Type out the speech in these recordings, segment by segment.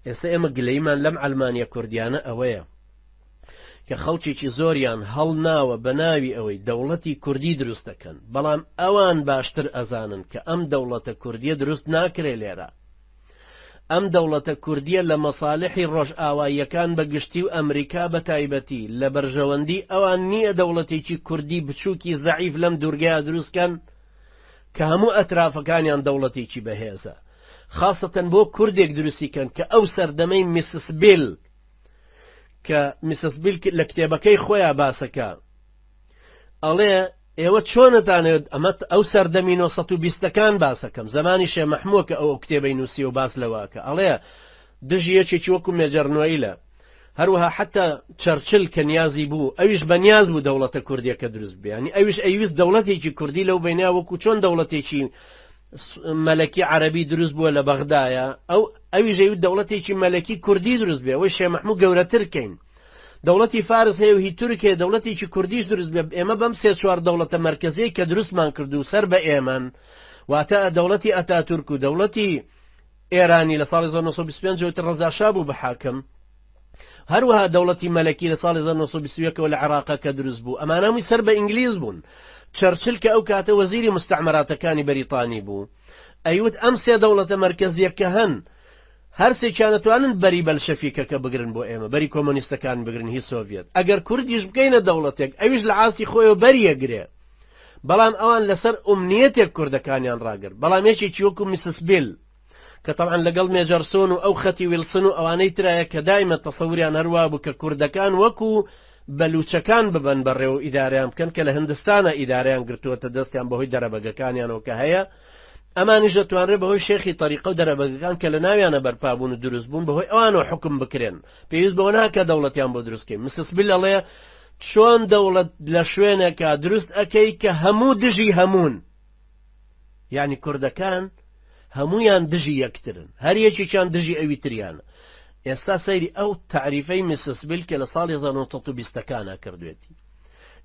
ئێستا ئێمە گلەیمان لەم عەلمانیە کوردیانە ئەوەیە کە خەڵکێکی زۆریان هەڵناوە بە ناوی ئەوەی دەوڵەتی کوردی دروست دەکەن، بەڵام ئەوان باشتر ئەزانن کە ئەم دەوڵەتە کوردیە دروست ناکرێ لێرە. ئەم دەوڵەتە کوردیە لە مەسالحی ڕۆژئاواییەکان بە گشتی و ئەمریکا بە تایبەتی لە بەرژەوەندی ئەوان نییە دەوڵەتێکی کوردی بچووکی زەعیف لەم دوورگەیە دروست کەن کە هەموو ئەترافەکانیان دەوڵەتێکی بەهێزە خاستەن بۆ کوردێک دروستی کەن کە ئەو سەردەمەی میسس بیل کە میسس بیل لە کتێبەکەی خۆیان باسەکە ئەڵێ ئێوە چۆنتانەوێت ئەمە ئەو سەردەمی 920ەکان باسەکەم زمانی شێ مەحمووە کە ئەو کتێبەی نووسی و باس لەوەکە ئەڵێ دژی یەکێکی وەکو مێجەر نۆیلە هەروەها حتا چەرچل کە نیازی بوو ئەویش بە نیاز بوو دەوڵەتە کوردیەکە دروست بیانی ئەویش ئەیویست دەوڵەتێکی کوردی لەو بینیا وەکو چۆن دەوڵەتێکی مەلەکی عەرەبی دروست بووە لە بەغدایە ئەو ئەویش ئەیوت دەوڵەتێکی مەلەکی کوردی دروست بێ ئەوەی شێ مەحموو گەورەتر کەین دەوڵەتی فارس هەیە و هی تورک هەیە دەوڵەتێکی کوردیش دروست بێ ئێمە بەم سێ چوار دەوڵەتە مەرکەزیەی کە دروستمان کرد و سەر بە ئێمەن واتە دەوڵەتی ئەتاتورک و دەوڵەتی ئێرانی لە ساڵی 1925 ەوە ڕەزا شا بوو بە حاکم هەروەها دەوڵەتی مەلەکی لە ساڵی 1921 ەوە لە عێراقا کە دروست بوو ئەمانە هەمووی سەر بە ئینگلیز بوون چەرچل کە ئەو کاتە وەزیری مستعمراتەکانی بەریتانی بوو ئەیوت ئەم سێ دەوڵەتە مەرکەزیە کە هەن هەرسێکیان ئەتوانن بەری بەلشەفیکەکە بگرن بۆ ئێمە بەری کۆمۆنیستەکان بگرن هی سۆڤیەت ئەگەر کوردیش بکەینە دەوڵەتێک ئەویش لە ئاستی خۆیەوە بەریەگرێ بەڵام ئەوان لەسەر ئومنیەتێک کوردەکانیان ڕاگرت بەڵام یەکێکی وەکو میسس بیل کە تەبعەن لەگەڵ مێجەرسۆن و ئەو خەتی ویلسن و ئەوانەی ترایە کە دایمە تەسەوریان هەروا بوو کە کوردەکان وەکو بەلوچەکان ببەن بەڕێ و ئیدارەیان بکەن کە لە هندستانە ئیدارەیان گرتووەتە دەستیان بەهۆی دەرەبەگەکانیانەوە کە هەیە ئەمانیش دەتوانرێت بەهۆی شێخی تەریقە و دەرەبەگەکان کە لە ناویانە بەرپا بوون و دروست بوون بەهۆی ئەوانەوە حکم بکرێن پێویست بەوە ناکە دەوڵەتیان بۆ دروست کەین مسس بیل ئەڵێ چۆن دەوڵەت لە شوێنێکا دروست ئەکەی کە هەموو دژی هەموون یعنی کوردەکان هەمویان دژی یەکترن هەر یەکێکیان دژی ئەوی تریانە ئێستا سەیری ئەو تعریفەی میسس بیل کە لە ساڵی 1920ەکانە کردوێتی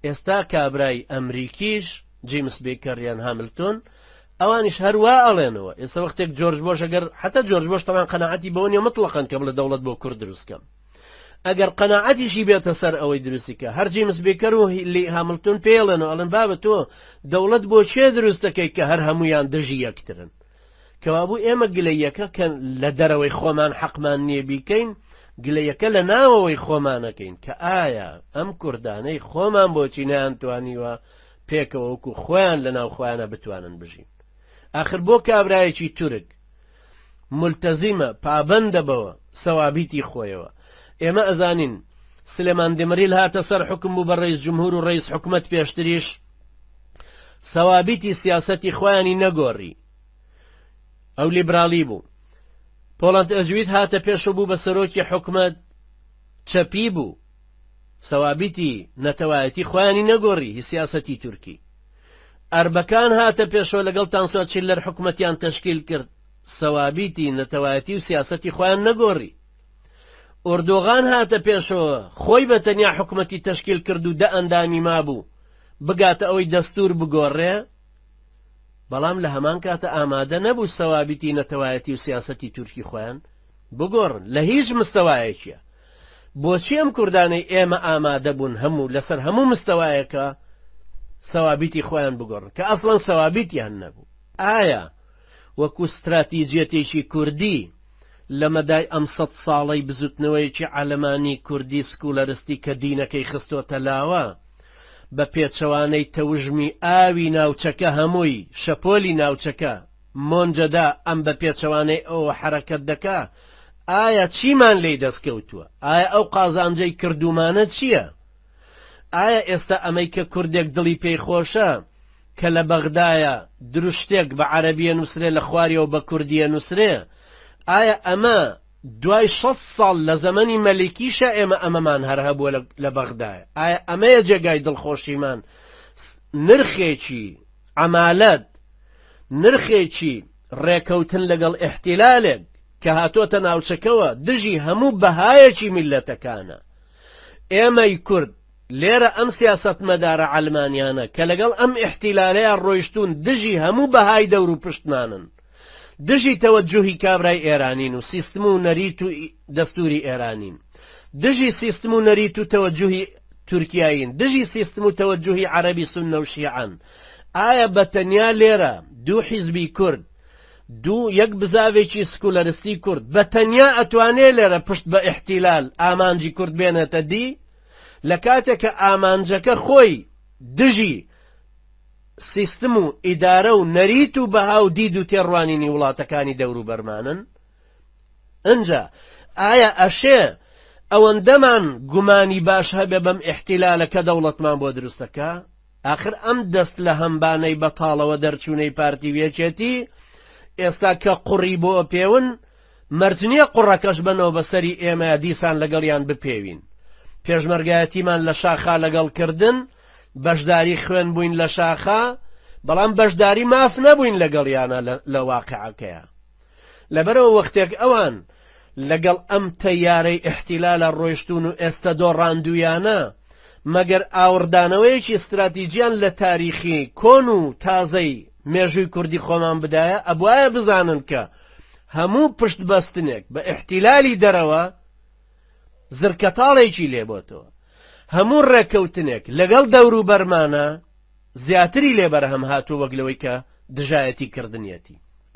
ئێستا کابرای ئەمریکیش جیمس بیکەر یان هاملتۆن ئەوانیش هەروا ئەڵێنەوە ئێستا وەختێک جۆرج بۆش ئەگەر حتا جۆرج بۆش تەمان قەناعەتی بەوە نیە مطلقەن کە بڵێ دەوڵەت بۆ کورد دروست کەم ئەگەر قەناعەتیشی بێتە سەر ئەوەی دروستی کە هەر جیمس بیکەر و لی هاملتۆن پێڵێنەوە ئەڵێن بابە تۆ دەوڵەت بۆ چێ دروست دەکەی کە هەر هەمویان دژی یەکترن کەوابوو ئێمە گلەیەکە کە لە دەرەوەی خۆمان حەقمان نییە بیکەین گلەیەکە لە ناوەوەی خۆمانەکەین کە ئایا ئەم کوردانەی خۆمان بۆچی نەیانتوانیوە پێکەوە وەکو خۆیان لە ناو خۆیانە بتوانن بژین ئاخر بۆ کابرایەکی تورک ملتەزیمە پابەندە بەوە سەوابیتی خۆیەوە ئێمە ئەزانین سلێمان دمریل هاتە سەر حکم بوو بە ڕئیس جمهور و ڕئیس حکومەت پێشتریش سەوابیتی سیاسەتی خۆیانی نەگۆڕی ئەو لیبرالی بوو پۆڵند ئەجویت هاتە پێش و بوو بە سەرۆکی حکومەت چەپی بوو سەوابیتی نەتەوایەتی خۆیانی نەگۆڕی هی سیاسەتی تورکی ئەربەکان هاتە پێشەوە لەگەڵ تانسۆ چیلەر حکومەتیان تەشکیل کرد سەوابیتی نەتەوایەتی و سیاسەتی خۆیان نەگۆڕی ئۆردۆغان هاتە پێشەوە خۆی بە تەنیا حکومەتی تەشکیل کرد و دە ئەندامی مابوو بگاتە ئەوەی دەستور بگۆڕێ بەڵام لە هەمان کاتە ئامادە نەبوو سەوابیتی نەتەوایەتی و سیاسەتی تورکی خۆیان بگۆڕن لە هیچ مستەوایەکیە بۆچی ئەم کوردانەی ئێمە ئامادە بوون هەموو لەسەر هەموو مستەوایەکە سەوابیتی خۆیان بگۆڕن کە ئەسڵەن سەوابیتیان نەبوو ئایا وەکو ستراتیجیەتێکی کوردی لە مەدای ئەم سەد ساڵەی بزوتنەوەیەکی عەلەمانی کوردی سکولەرستی کە دینەکەی خستۆتە لاوە بە پێچەوانەی تەوژمی ئاوی ناوچەکە هەمووی شەپۆلی ناوچەکە مۆنجەدا ئەم بە پێچەوانەی ئەوە حەرەکەت دەکا ئایا چیمان لێی دەست کەوتووە؟ ئایا ئەو قازانجەی کردوومانە چییە؟ ئایا ئێستا ئەمەی کە کوردێک دڵی پێی خۆشە کە لە بەغدایە دروشتێک بە عەرەبیە نووسرێ لە خواریەوە بە کوردیە نووسرێ ئایا ئەمە دوای 6 ساڵ لە زەمەنی مەلیکیشە ئێمە ئەمەمان هەر هەبووە لە بەغدایە ئایا ئەمەیە جێگای دڵخۆشیمان نرخێکی عەمالەت نرخێکی ڕێکەوتن لەگەڵ ئیحتیلالێک کە هاتۆتە ناوچەکەوە دژی هەموو بەهایەکی میللەتەکانە. ئێمەی کورد لێرە ئەم سیاسەتمەدارە عەلمانیانە کە لەگەڵ ئەم ئیحتیلالەیا ڕۆیشتوون دژی هەموو بەهای دەوروپشتمانن. دژی تەوەجوهی کابرای ئێرانین و سیستم و نەریت و دەستوری ئێرانین، دژی سیستم و نەریت و تەوەجوهی تورکیایین، دژی سیستم و تەوەجوهی عەرەبی سوننە و شیعەن. ئایا بە تەنیا لێرە دوو حیزبی کورد، دوو یەک بزاڤێکی سکولەرستی کورد بە تەنیا ئەتوانێ لێرە پشت بە ئیحتیلال ئامانجی کورد بێنێتە دی؟ لە کاتێک کە ئامانجەکە خۆی دژی سیستم و ئیدارە و نەریت و بەها و دید و تێڕوانینی وڵاتەکانی دەوروبەرمانن؟ ئنجا ئایا ئەشێ ئەوەندەمان گومانی باش هەبێ بەم ئیحتیلالە کە دەوڵەتمان بۆ دروست دەکا؟ ئاخر ئەم دەست لە هەمبانەی بەتاڵەوە دەرچوونەی پارتی و یەکێتی ئێستا کە قوڕی بۆ ئەپێون مەرج نییە قوڕەکەش بەنەوە بەسەری ئێمەیا دیسان لەگەڵیان بپێوین. پێشمەرگایەتیمان لە شاخا لەگەڵ کردن، بەشداری خوێن بووین لە شاخا، بەڵام بەشداری ماف نەبووین لەگەڵیانا لە واقعەکەیا. لەبەرئەوە وەختێک ئەوان لەگەڵ ئەم تەیارەی ئیحتیلالە ڕۆیشتوون و ئێستە دۆڕاندوویانە، مەگەر ئاوڕدانەوەیەکی ستراتیجیان لە تاریخی کۆن و تازەی مێژووی کوردی خۆمان بدایە، ئەبوایە بزانن کە هەموو پشتبەستنێک بە ئیحتیلالی دەرەوە زرکەتاڵێکی لێ بۆتەوە، هەموو ڕێککەوتنێک لەگەڵ دەوروبەرمانە زیاتری لێ بەرهەم هاتووە وەک لەوەی کە دژایەتی کردنیەتی.